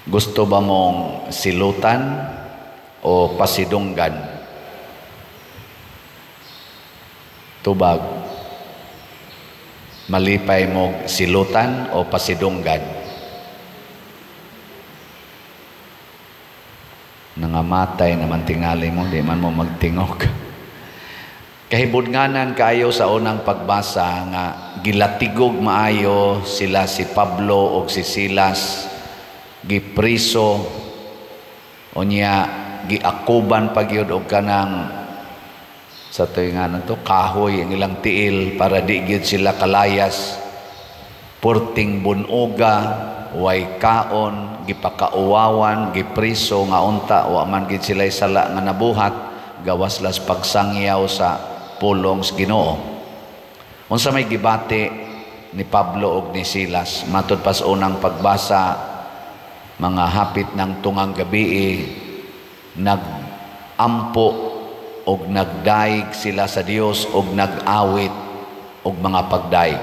Gusto ba mong silutan o pasidunggan? Tubag. Malipay mo silutan o pasidunggan? Nangamatay naman tingali mo, di man mo magtingog. Kahibudnganan kaayo sa unang pagbasa nga gilatigog maayo sila si Pablo og si Silas, gipriso unya giakuban pagyud og kanang sa tuig nga to kahoy ang ilang tiil para di gyud sila kalayas. Purting bunuga, way kaon, gipakauwawan, gipriso nga unta wa man gid sila sala nga nabuhat, gawas las pagsangyaw sa pulong sa Ginoo. Unsa may gibati ni Pablo og ni Silas matud pas unang pagbasa, mga hapit ng tungang gabi, nagampo og nagdaig sila sa Dios og nag-awit og mga pagdaig.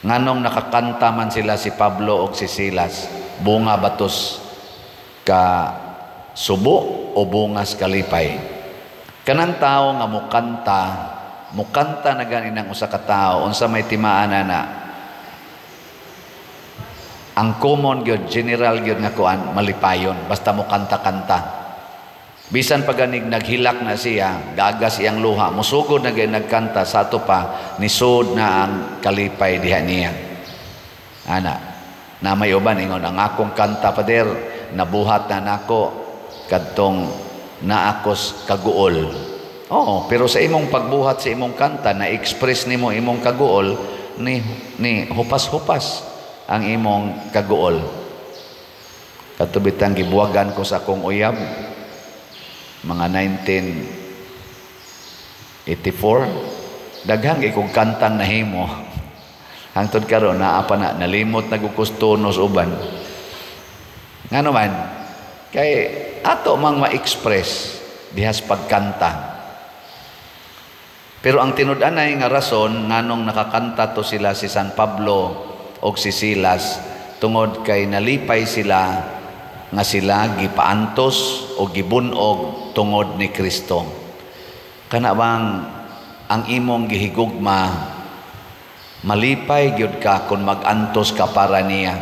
Nganong nakakanta man sila si Pablo og si Silas, bunga batos ka subo o bungas kalipay? Kanang tao nga mukanta, mukanta na gani ng usa ka tawo, unsa may timaan na ang common gyud, general gyud nga kuan, malipayon basta mo kanta-kanta. Bisan paganig naghilak na siya, gagas iyang luha, musugod na gyud nagkanta, sa ato pa nisud na ang kalipay diha niya. Ana, na may uban ingon ang akong kanta, pader, nabuhat na nako kadtong naakos kaguol. Oo, pero sa imong pagbuhat sa imong kanta, na-express nimo imong kaguol, ni hupas-hupas ang imong kaguol. Katubitang gibuwagan ko sa akong uyab mga 1984, daghang ikong kantang nahimo. Hangtod karon naa pa na, nalimot na gukustonos uban. Ngano man kay ato mang ma-express dihas pagkanta. Pero ang tinud-anay nga rason nganong nakakanta to sila si San Pablo og si Silas, tungod kay nalipay sila nga sila gipaantos o gibunog tungod ni Kristo. Kana bang ang imong gihigugma, malipay gyud ka kung magantos ka para niya?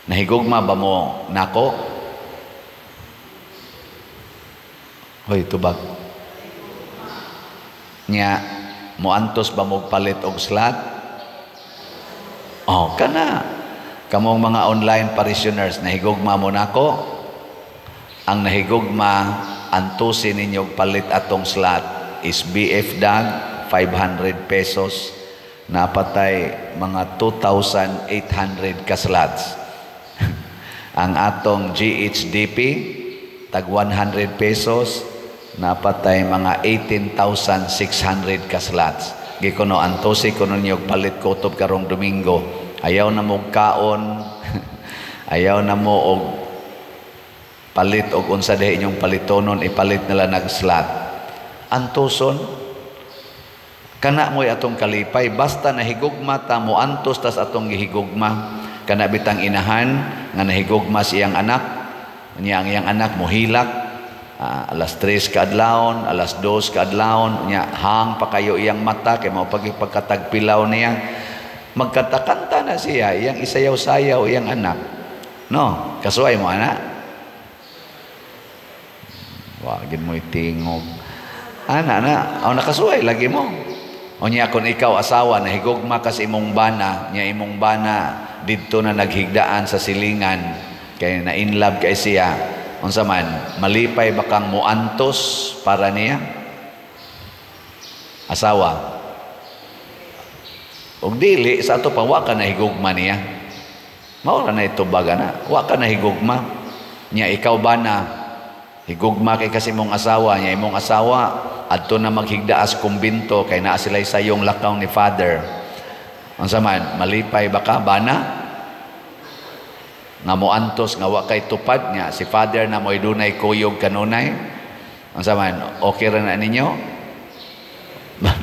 Nahigugma ba mo nako? Hoy, tubag. Nya, moantos ba mo palit og slot? Oh, kana. Kamong mga online parishioners, nahigugma mo nako? Ang nahigugma, antusin ninyo palit atong slot is BF Dag, 500 pesos. Napatay mga 2,800 ka slots. Ang atong GHDP, tag 100 pesos, napatay mga 18,600 ka slots. Gikuno, antusi kuno ninyo palit kutob karong Domingo. Ayaw na mo kaon, ayaw na mo og palit og unsa diha inyong palitonon, ipalit nila nag-slot. Antuson, kana mo'y atong kalipay, basta nahigugma ta mo antos tas atong gihigugma. Kana bitang inahan nga nahigugma siyang anak, niya ang iyang anak mohilak, alas 3 kaadlawon, alas 2 kaadlawon, niya hang pa kayo iyang mata kay mao pagkatagpilaw niya. Magkanta-kanta na siya, iyang isayaw-sayaw iyang anak. No, kasuay mo anak. Wa gid mo itingog. Ana na, aw nakasuay lagi mo. Unya kon ikaw asawa nahigugma ka sa imong bana, nya imong bana didto na naghigdaan sa silingan kay na in love kay siya. Unsa man, malipay ba kang moantos para niya? Asawa. Og dili sa ato pa wa ka nahigugma niya. Mao ra na itubag ana, wa ka nahigugma. Nya ikaw ba na higugma kay kasi imong asawa, nya imong asawa adto na maghigdaas kumbinto kay naa sila'y sayong lakaw ni Father. Unsa man, malipay ba ka bana? Nga moantos nga wa kay tupad nya si Father na mo'y dunay kuyog kanunay. Unsa man, okay ra na ninyo?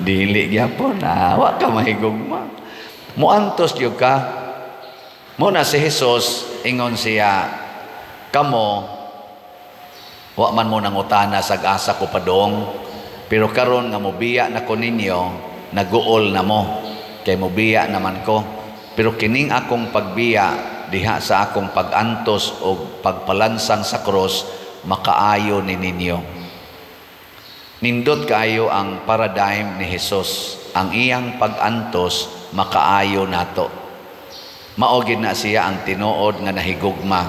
Dili gyapon, wa ka mahigugma. Moantos gyud ka. Muna si Jesus, ingon siya, "Kamo, wa man mo nangutana sa asa ko padong, pero karon nga mobiya na ko ninyo, naguol na mo, kay mobiya naman ko. Pero kining akong pagbiya, diha sa akong pagantos o pagpalansang sa krus, makaayo ni ninyo." Nindot kaayo ang paradigm ni Jesus. Ang iyang pag-antos, makaayo nato. Mao gid na siya ang tinuod nga nahigugma.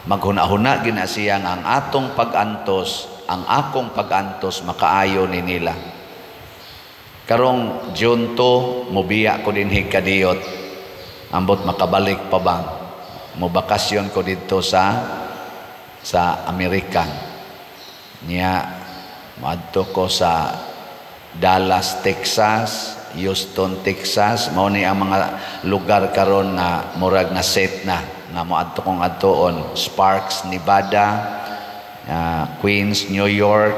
Maghuna-huna gid na siya nga ang atong pag-antos, ang akong pag-antos, makaayo ni nila. Karong June 2, mobiya ko dinhi kadiyot. Ambot makabalik pa ba? Mobakasyon ko didto sa Amerika. Niya moadto ko sa Dallas, Texas, Houston, Texas. Mao ni ang mga lugar karon nga murag na set na nga moadto kong adtuon. Sparks, Nevada, Queens, New York,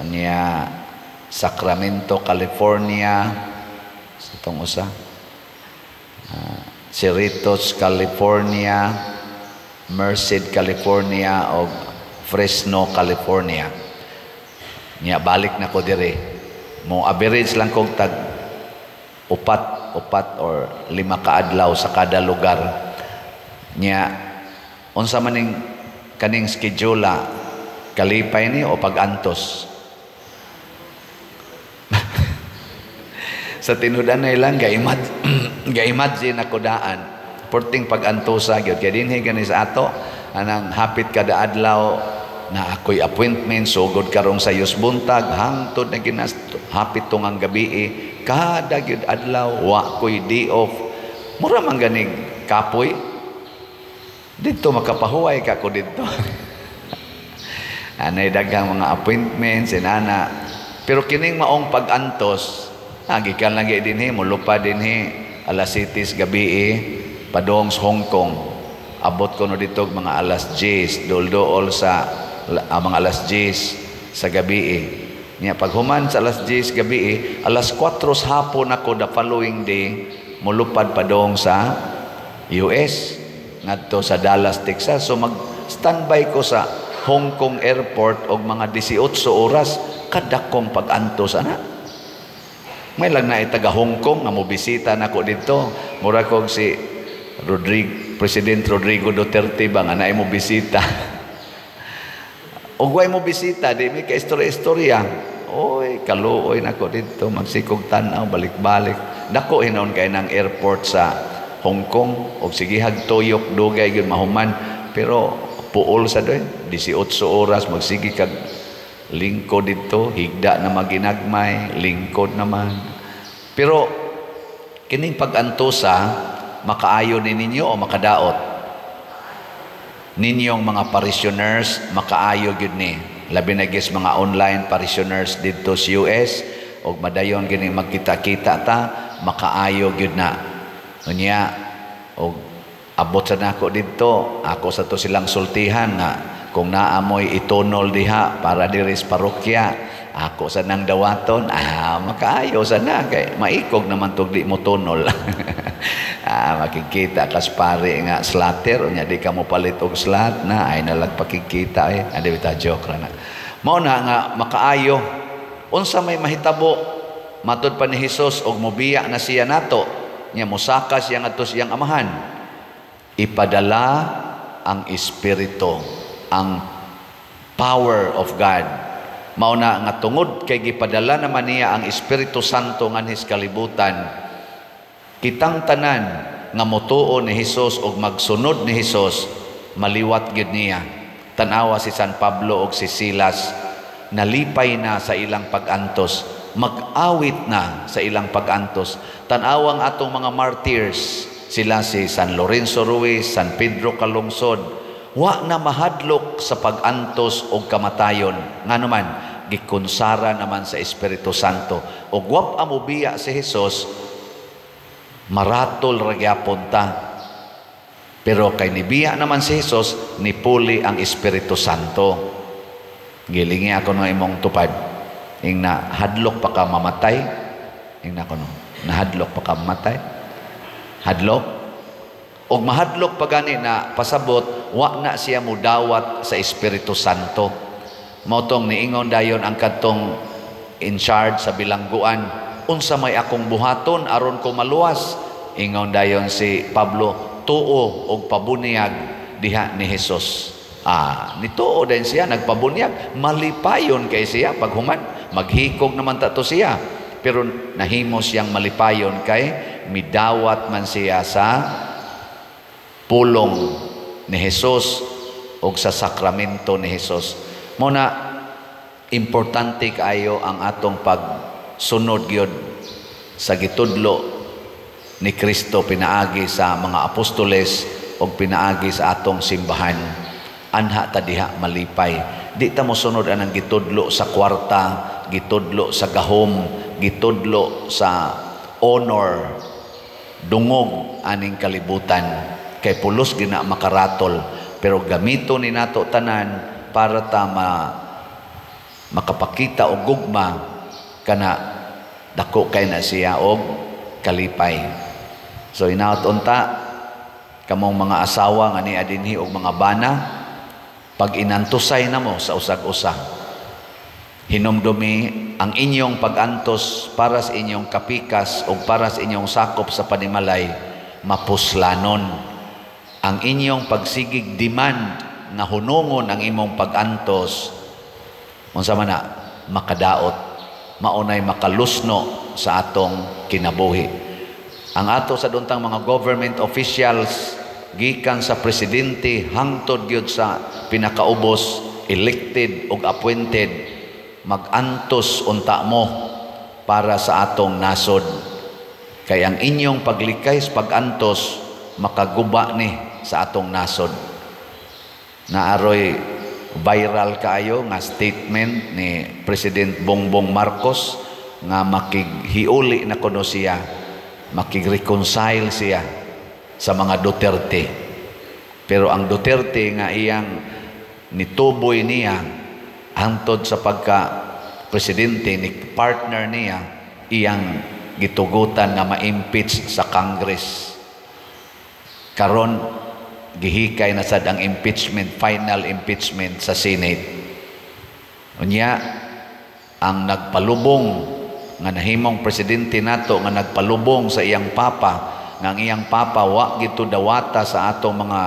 niya Sacramento, California, sa itong usa, Cerritos, California, Merced, California, o Fresno, California. Niya balik na ko dire. Mo average lang kog tag upat or 5 ka adlaw sa kada lugar. Niya unsa man ning kaning schedule, kalipay ni o pag-antos? Sa tinud-anay lang ga-imagine ako daan. Porting pag-antosa gyud kay dinhi gani sa ato anang hapit kada adlaw na ako'y appointment, sugod karong sa buntag hangtod na ginas hapit tungang gabi, kada gyud adlaw wa ko'y day off. Mura man ganig kapoy didto, makapahuway ka ko didto. Anay daghang mga appointments inana, pero kining maong pag-antos, gikan lang gyud dinhi, molupad dinhi alas 7 gabi padong sa Hong Kong. Abot ko no dito mga alas 10, dol-dool sa mga alas 10 sa gabi. Niya paghuman sa alas 10 gabi, alas 4 sa hapon ako the following day molupad padong sa US ngadto sa Dallas, Texas. So mag standby ko sa Hong Kong Airport og mga 18 oras, kadakong pag-antos ana. May lang na taga Hong Kong nga mobisita nako didto. Mura kog si President Rodrigo Duterte ba nga naay mo bisita. Og way mo bisita, di mi ka istorya-istorya. Oy, kaluoy nako didto, magsikog tan-aw, balik-balik. Dako hinon kay ng airport sa Hong Kong og sigihag tuyok, dugay gyud mahuman, pero puol sa doy 18 oras magsige kag lingkod didto, higda na maginagmay, lingkod naman. Pero kining pag-antosa, makaayo ni ninyo o makadaot? Ninyong mga parishioners, makaayo gyud ni. Labi na gis mga online parishioners didto sa US og madayon gini magkita-kita ta, makaayo gyud na. Unya og abot sa nako didto, ako sa to silang sultihan nga kung naamoy itunol diha para diri sa parokya, ako sa nang dawaton, makaayo sa na kay maikog naman tug di mo tunol. Makikita kas pare nga slatter, unya di ka mo palit og slat na ay nalag pakikita eh. Adi bita, joke ra na. Mao na nga makaayo. Unsa may mahitabo matud pa ni Hesus og mobiya na siya nato, nya mosaka siya ngadto siyang amahan. Ipadala ang Espiritu, ang power of God. Mao na nga tungod kay gipadala naman niya ang Espiritu Santo nganhis kalibutan, kitang tanan nga motuo ni Hesus og magsunod ni Hesus, maliwat gyud niya. Tan-awa si San Pablo og si Silas, nalipay na sa ilang pag-antos, mag-awit na sa ilang pag-antos. Tan-awa ang atong mga martyrs, sila si San Lorenzo Ruiz, San Pedro Calungsod, wa na mahadlok sa pag-antos og kamatayon. Ngano man, gikonsara naman sa Espiritu Santo. Og wap amubiya si Hesus, maratol ra gyapon ta. Pero kay nibiya naman si Hesus, nipuli ang Espiritu Santo. Gilingi ako ng imong tupad. Ing na hadlok pa ka mamatay. Ing na kono, nahadlok pa ka mamatay. Hadlok? Og mahadlok pa gani na pasabot wa na siya mudawat sa Espiritu Santo. Mao tong niingon dayon ang kadtong in charge sa bilangguan, "Unsa may akong buhaton aron ko maluwas?" Ingon dayon si Pablo, "Tuo og pabunyag diha ni Jesus." Ah, nituo din siya, nagpabunyag, malipayon kay siya paghuman, maghikog naman ta to siya. Pero nahimo siyang malipayon kay midawat man siya sa pulong ni Jesus o sa sakramento ni Jesus. Mao na importante kaayo ang atong pagsunod gyud sa gitudlo ni Kristo pinaagi sa mga apostoles o pinaagi sa atong simbahan. Anha ta diha malipay. Di ta mosunod anang gitudlo sa kwarta, gitudlo sa gahom, gitudlo sa honor, dungog aning kalibutan, kay pulos gina makaratol. Pero gamito ni nato tanan para ta makapakita og gugma, kana dako kay na siya og kalipay. So inaot unta kamong mga asawa nga nia dinhi og mga bana, pag inantusay namo sa usag-usa, hinumdumi ang inyong pag-antos para sa inyong kapikas o para sa inyong sakop sa panimalay, mapuslanon. Ang inyong pagsigig demand nga hunungon ang imong pag-antos, unsa man na makadaot, maunay makalusno sa atong kinabuhi. Ang ato sa duntang mga government officials, gikan sa presidente hangtod gyud sa pinakaubos, elected ug appointed, magantos unta mo para sa atong nasod, kay ang inyong paglikay sa pag-antos makaguba ni sa atong nasod. Naaroy viral kaayo nga statement ni President Bongbong Marcos nga makighiuli na kuno siya, makig-reconcile siya sa mga Duterte. Pero ang Duterte nga iyang nituboy niya hangtod sa pagka presidente, ni partner niya, iyang gitugutan nga ma-impeach sa Congress. Karon gihikay na sad ang impeachment, final impeachment sa Senate. Unya ang nagpalubong nga nahimong presidente nato, nga nagpalubong sa iyang papa, nga ang iyang papa wa gito dawata sa atong mga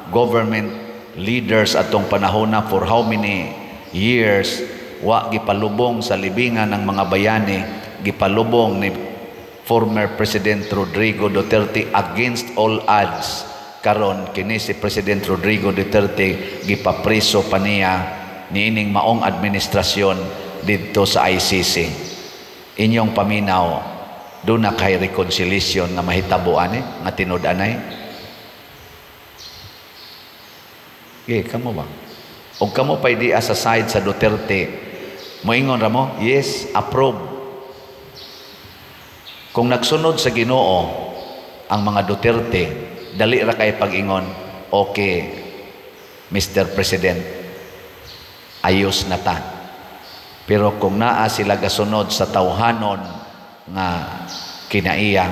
government leaders atong panahona for how many years, wa gipalubong sa libingan ng mga bayani, gipalubong ni former President Rodrigo Duterte against all odds. Karon kini si President Rodrigo Duterte gipapreso pa niya niining maong administrasyon didto sa ICC. Inyong paminaw, duna kay reconciliation nga mahitabo ani nga tinud-anay? Okay, kamo ba? Og kamo pay di sa side sa Duterte, moingon ra mo, "Yes, approve." Kung nagsunod sa Ginoo ang mga Duterte, dali ra kay pag-ingon, "Okay, Mr. President, ayos na ta." Pero kung naa sila gasunod sa tawhanon nga kinaiya,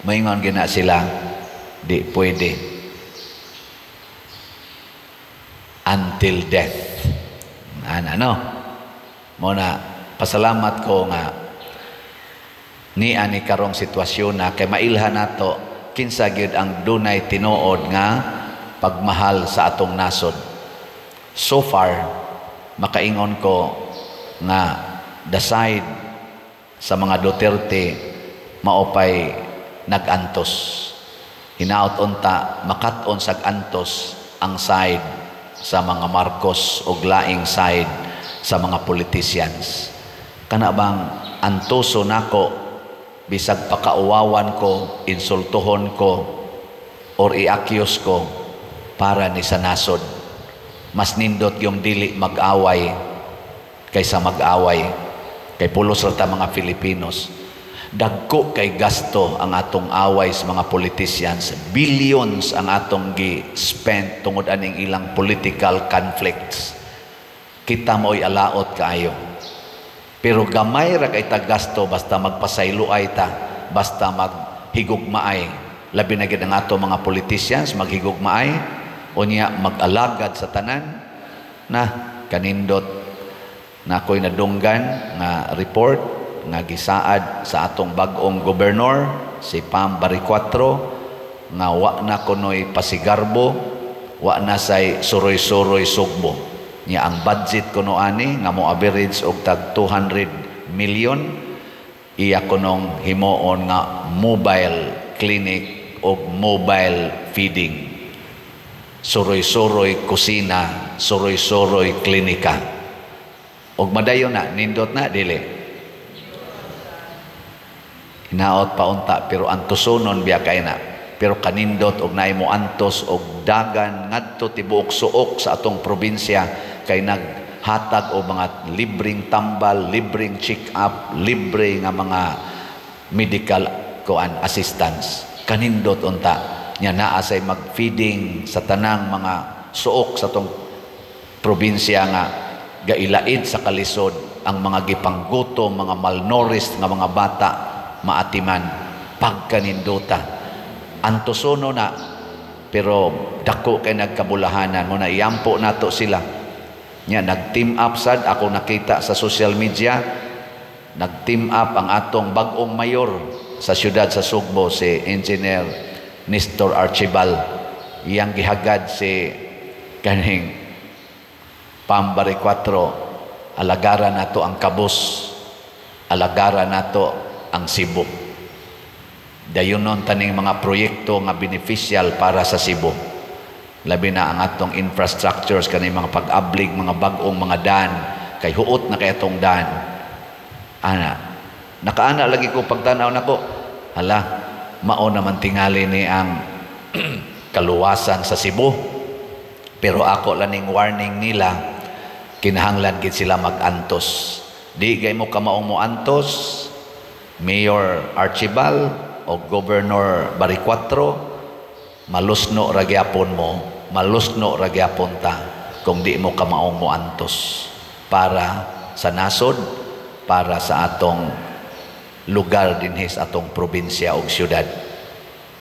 moingon gina sila, "Di pwede." Until death. Ano? Muna, pasalamat ko nga ni ani karong sitwasyon na kay mailhan nato kinsa gyud ang dunay tinuod nga pagmahal sa atong nasod. So far, makaingon ko nga the side sa mga Duterte maupay nag-antos. Hinaot unta makat-on sag antos ang side sa mga Marcos o laing side sa mga politicians. Kana bang antoso nako bisag pakauwawan ko, insultuhon ko, or i-accuse ko para ni sa nasod. Mas nindot yung dili mag-away kaysa mag-away. Kay pulos ra ta mga Filipinos. Dagko kay gasto ang atong away sa mga politicians. Billions ang atong gi-spend tungod aning ilang political conflicts. Kita mo'y alaot kaayo. Pero gamay ra kay ta gasto basta magpasayloay ta, basta maghigugmaay Labi na gid ang ato mga politicians, maghigugmaay unya mag-alagad sa tanan na kanindot na ako'y nadunggan nga report nga gisaad sa atong bag-ong gobernador, si Pam Baricuatro, nga wa na kunoy pasigarbo, wa na say suroy-suroy Sugbo. Nya ang budget kuno ani nga mo average og tag 200 million, iya kunong himuon nga mobile clinic og mobile feeding, suroy-suroy kusina, suroy-suroy klinika. Og madayon na, nindot na dili? Hinaot pa unta, pero antusonon biya kay na. Pero kanindot og naay mo antos og dagan ngadto tibuok suok sa atong probinsya kay naghatag og mga libreng tambal, libreng check-up, libre nga mga medical kuan assistance. Kanindot unta nya naa say mag-feeding sa tanang mga suok sa atong probinsya nga gailaid sa kalisod ang mga gipanggutom, mga malnourished nga mga bata, maatiman. Pagkaninduta, antusono na, pero dako kay nagkabulahanan mo na. Iampo nato sila. Nya nag-team up sad, ako nakita sa social media, nag-team up ang atong bag-ong mayor sa siyudad sa Sugbo, si Engineer Nestor Archibal. Iyang gihagad si kaning Pam Baricuatro, alagara nato ang Kabus, alagara nato ang Cebu, dayunon taning mga proyekto nga beneficial para sa Cebu, labi na ang atong infrastructures, kaning mga pag-ablig mga bag-ong mga daan, kay huot na kay atong daan. Ana nakaana lagi ko pagtanaw nako, hala, mao naman tingali ni ang kaluwasan sa Cebu. Pero ako laning warning nila, kinahanglan gid sila mag-antos. Di gay mo kamaong mo antos, Mayor Archibald o Governor Baricuatro, malusno ra gyapon mo, malusno ra gyapon ta kung di mo kamaong mo antos para sa nasod, para sa atong lugar dinhi sa atong probinsya ug syudad.